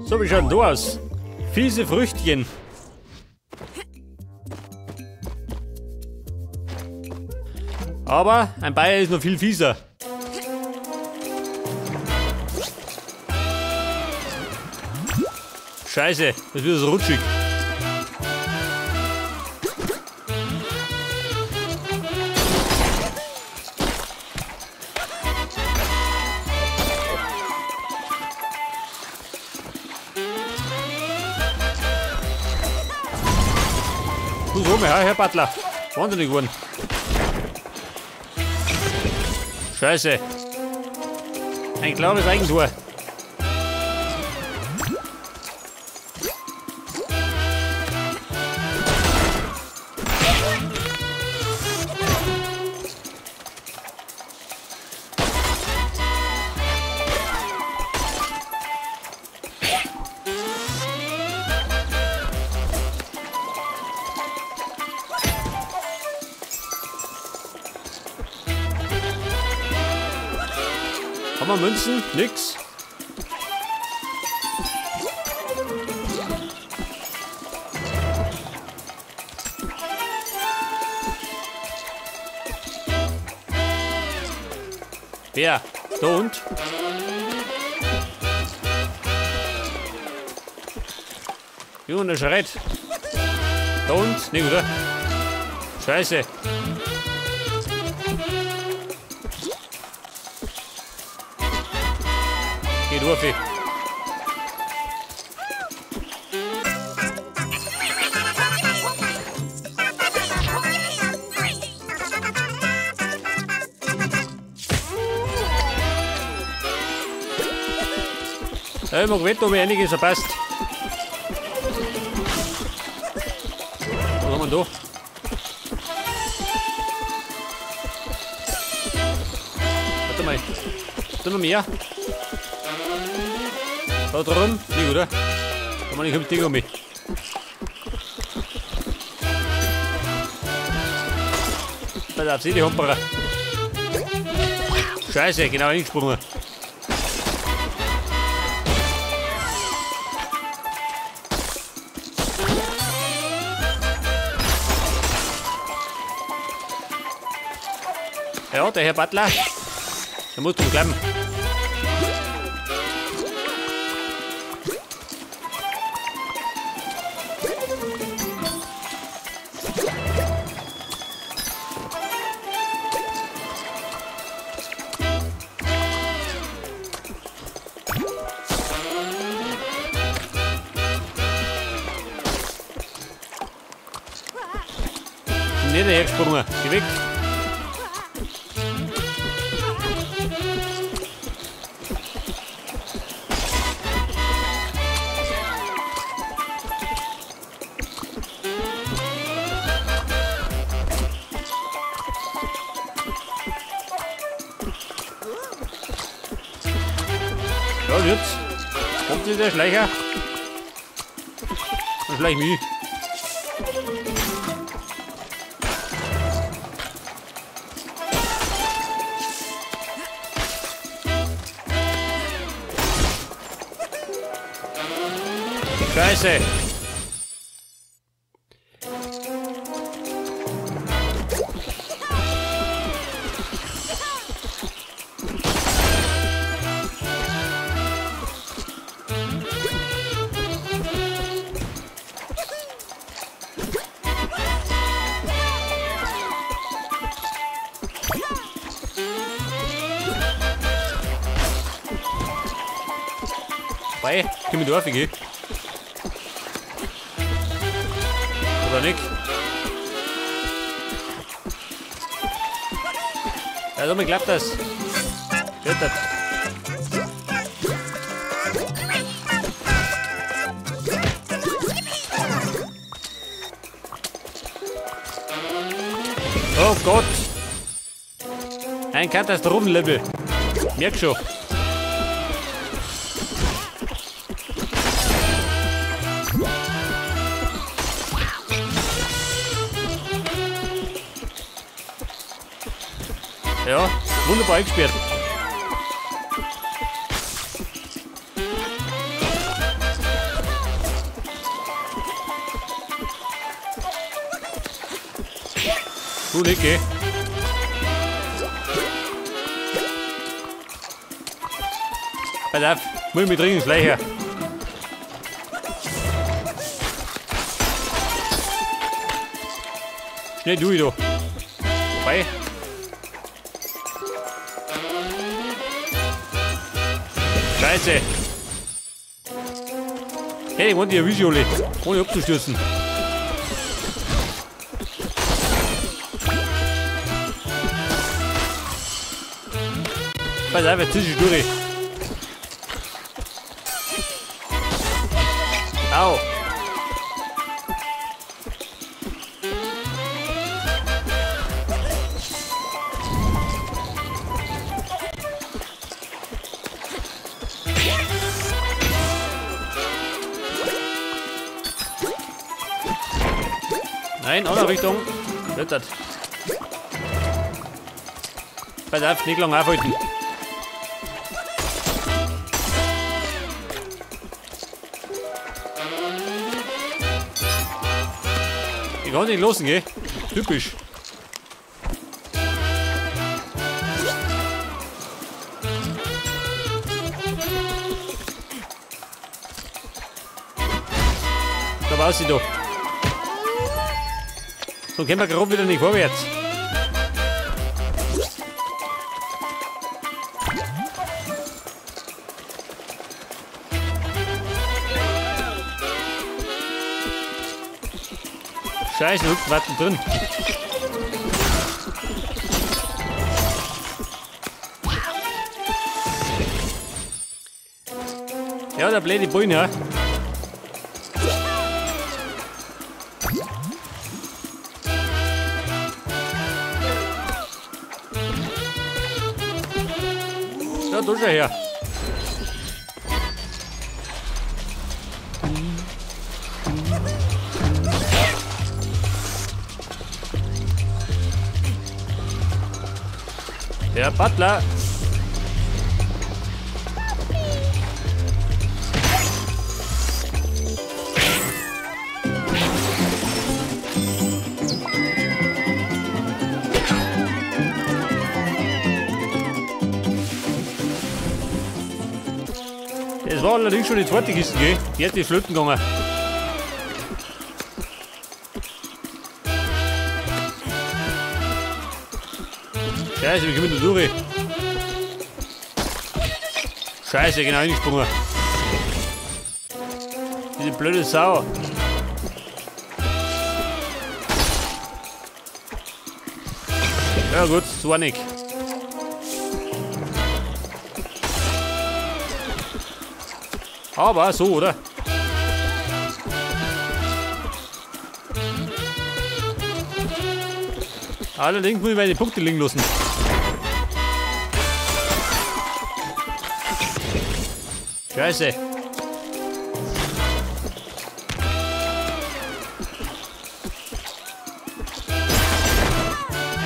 So, wie schaut denn da aus? Fiese Früchtchen. Aber ein Bayer ist noch viel fieser. Scheiße, das wird so rutschig. Du so, Herr Butler. Wahnsinnig geworden. Scheiße. Ein klares Eigentor. Haben wir Münzen? Nix. Wer? Da und? Junge, der schreit. Da und? Nee, oder? Scheiße. Geht durch. Ja, ich mag wetten, ob ich einiges verpasst. Was haben wir da? Warte mal. Ist da noch mehr? Da drin? Nicht, oder? Da meine ich kommt Ding um mich. Pass auf, sieh die Humperer. Scheiße, genau hingesprungen. Ja, der Herr Butler, der muss drum glauben. Nicht hergesprungen, geh weg. Ja, und jetzt kommt der Schleicher. Dann schleich mich. Scheiße! Bei, komm ich drauf, geh. Oder nicht? Ja, damit klappt das. Geht das. Oh Gott! Ein Katastrophenlevel. Merk schon. Ja, wunderbar eingesperrt. Du nicht, gell? Pass auf, muss ich mich dringend schleichen. Schnell durch, du. Bei. Scheiße. Hey, ich wollte die erwischen, alle. Ohne abzustürzen. Pass auf, jetzt ist es durch. Au. Nein, andere Richtung. Blöd. Pass auf, nicht lange aufhalten. Ich kann nicht losen, gell? Typisch. Da war sie doch. So können wir gerade wieder nicht vorwärts. Scheiße, Hüpfwatten drin. Ja, der blöde Bullen, ja. Ja, da schau her. Der Butler. Das war allerdings schon die zweite Kiste, gell? Die hat die flöten gegangen. Scheiße, wir kommen da durch. Scheiße, genau hingesprungen. Diese blöde Sau. Ja gut, das war nicht. Aber so, oder? Allerdings muss ich meine Punkte liegen lassen. Scheiße.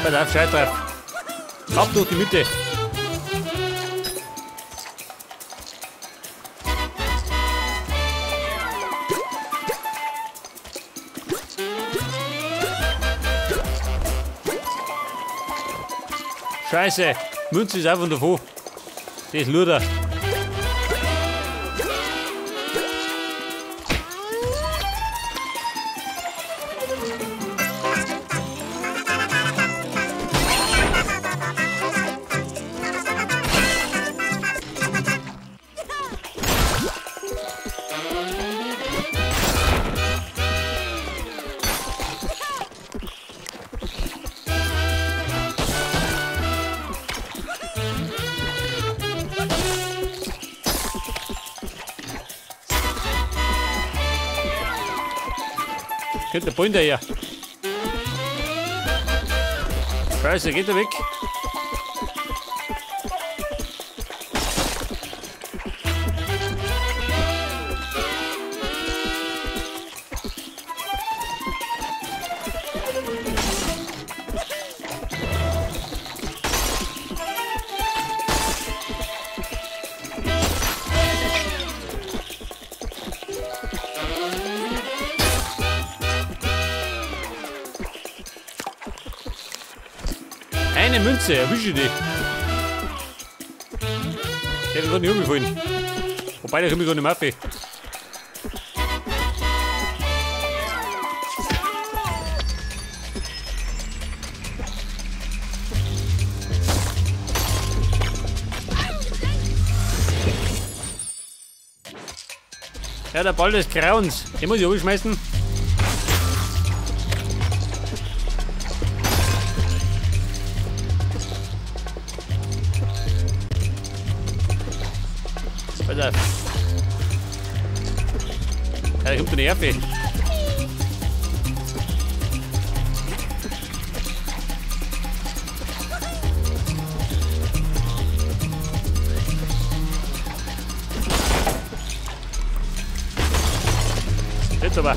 Pass auf, scheiß drauf. Ab durch die Mitte. Scheiße, Münze ist einfach davon. Das ist Luder. Geht der Ball daher. Scheiße, geht er weg. Eine Münze, erwische dich. Der wird gerade nicht umgefallen. Wobei, der kommt gerade nicht mehr auf. Ja, der Ball des Grauens. Den muss ich umschmeißen. Pass auf. Ja, da kommt der Nerve. Jetzt aber.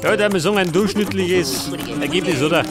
Ja, da haben wir so ein durchschnittliches Ergebnis, oder?